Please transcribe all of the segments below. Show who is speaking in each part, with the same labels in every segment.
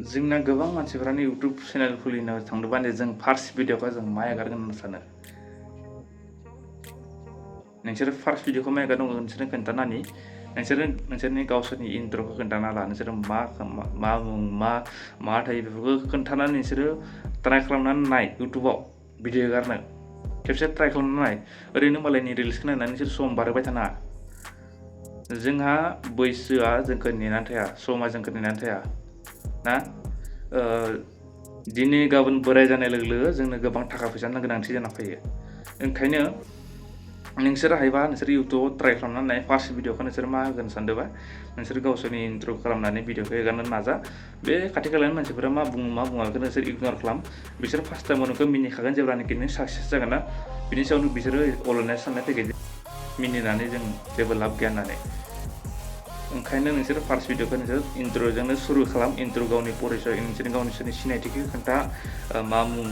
Speaker 1: जोंना गोबां मानसिफोरानो YouTube चेनेल खुलिनो थांदोंबानो जों फार्स्ट भिडिअखौ जों मा एगारगोन होनना सानो नोंसोर फार्स्ट भिडिअखौ मा एगारदों नोंसोरनो खोन्थानानै नोंसोरनि गावसोरनि इन्ट्र'खौ खोन्थाना ला नोंसोर मा मुं मा थायो बेफोरखौ खोन्थानानै नोंसोरो ट्राइ खालामनानै नाय इउटुबाव भिडिअ एगारनो खेबसे ट्राइ खालामनानै नाय ओरैनो मालायनि रिल्सखौ नायनानै नोंसोर सम बारहोबाय थानाङा जोंहा बैसोआ जोंखौ नेनानै थाया समा जोंखौ नेनानै थाया ना दिनै गाबोन बोराय जानाय लोगो लोगो जोंनो गोबां थाखा फैसानि गोनांथि जाना फैयो ओंखायनो नोंसोर हायोबा नोंसोर इउटुबाव ट्राइ खालामनानै नाय फार्स्ट भिडिअखौ नोंसोर मा होगोन सानदोंबा नोंसोर गावसोरनि इन्ट्र' खालामनानै भिडिअखौ एगारनो नाजा बे खाथि खालानि मानसिफोरा मा बुङो मा बुङा बेखौ नोंसोर इगनर खालाम बिसोर फार्स्ट टाइमाव नोंखौ मिनिखागोन जेब्लानाखि नों साक्सेस जागोन ना बिनि सायावनो बिसोरो अलनाय साननाय फैगोन मिनिनानै जों जेबो लाब गैया होननानै ओंखायनो नोंसोर फार्स्ट भिडिअखौ नोंसोर इन्ट्र'जोंनो सुरु खालाम इन्ट्र' गावनि परिचय नोंसोरनि गावसोरनि सिनायथिखौ खोन्था मा मुं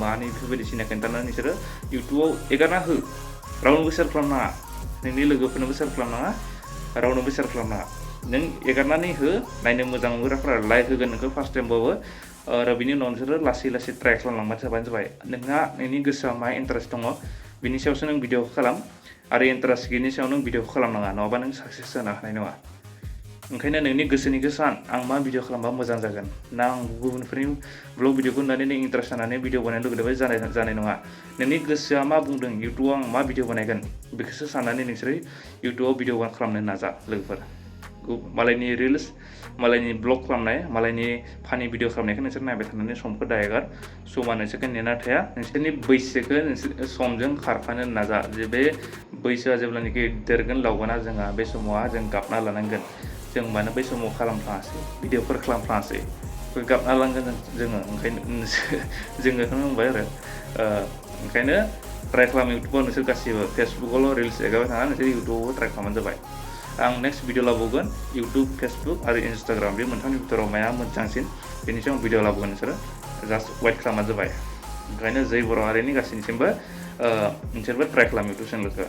Speaker 1: मानि बेफोरबायदि सिनाय खोन्थानानै नोंसोरो इउटुबाव एगारना हो रावनोबो सेयार खालामनाङा नोंनि लोगोफोरनोबो सेयार खालामनाङा रावनोबो सेयार खालामनाङा नों एगारनानै हो नायनो मोजां मोनग्राफोरा लाइक होगोन नोंखौ फार्स्ट टाइमबाबो आरो बिनि उनाव नोंसोरो लासै लासै ट्राइ खालामलांबानो जाबाय नोंहा नोंनि गोसोआ मा इन्टारेस्ट दङ बिनि सायावसो नों भिडिअखौ खालाम आरो इन्टारेस्ट गैयिनि सायाव नों भिडिअखौ खालामनाङा नङाबा नों साक्सेस जानो हानाय नङा ओंखायनो नोंनि गोसोनिखौ सान आं मा भिडिअ खालामबा मोजां जागोन ना आं गुबुनफोरनि ब्लग भिडिअखौ नुनानै नों इन्टारेस्ट जानानै भिडिअ बानायनो लुगैदोंबा जानाय नङा नोंनि गोसोआ मा बुंदों इउटुबाव आं मा भिडिअ बानायगोन बेखौसो साननानै नोंसोरो इउटुबाव भिडिअ खालामनो नाजा लोगोफोर मालायनि रिल्स मालायनि ब्लग खालामनाय मालायनि फानि भिडिअ खालामनायखौ नोंसोर नायबाय थानानै समखौ दाहेगार समा नोंसोरखौ नेना थाया नोंसोरनि बैसोखौ नोंसोर समजों खारफानो नाजा जे बे बैसोआ जेब्लानाखि देरगोन लावगोना जोंहा बे समावहा जों गाबना लानांगोन जों मानो बै समाव खालामफ्लाङासै भिडिअफोर खालामफ्लाङासै गाबना लांगोन जोङो ओंखायनो जोङो बेखौनो बुंबाय आरो ओंखायनो ट्राइ खालाम इउटुबाव नोंसोर गासिबो फेसबुकावल' रिल्स एगारबाय थाङा नोंसोर इउटुबावबो ट्राइ खालामबानो जाबाय आं नेक्स्ट भिडिअ लाबोगोन इउटुब फेसबुक आरो इन्सटाग्राम बे मोनथामनि भितराव माया मोजांसिन बेनि सायाव भिडिअ लाबोगोन नोंसोरो जास्ट वेट खालामबानो जाबाय ओंखायनो जै बर' हारिनि गासैनिसिमबो नोंसोरबो ट्राइ खालाम इउटुब चेनेलखौ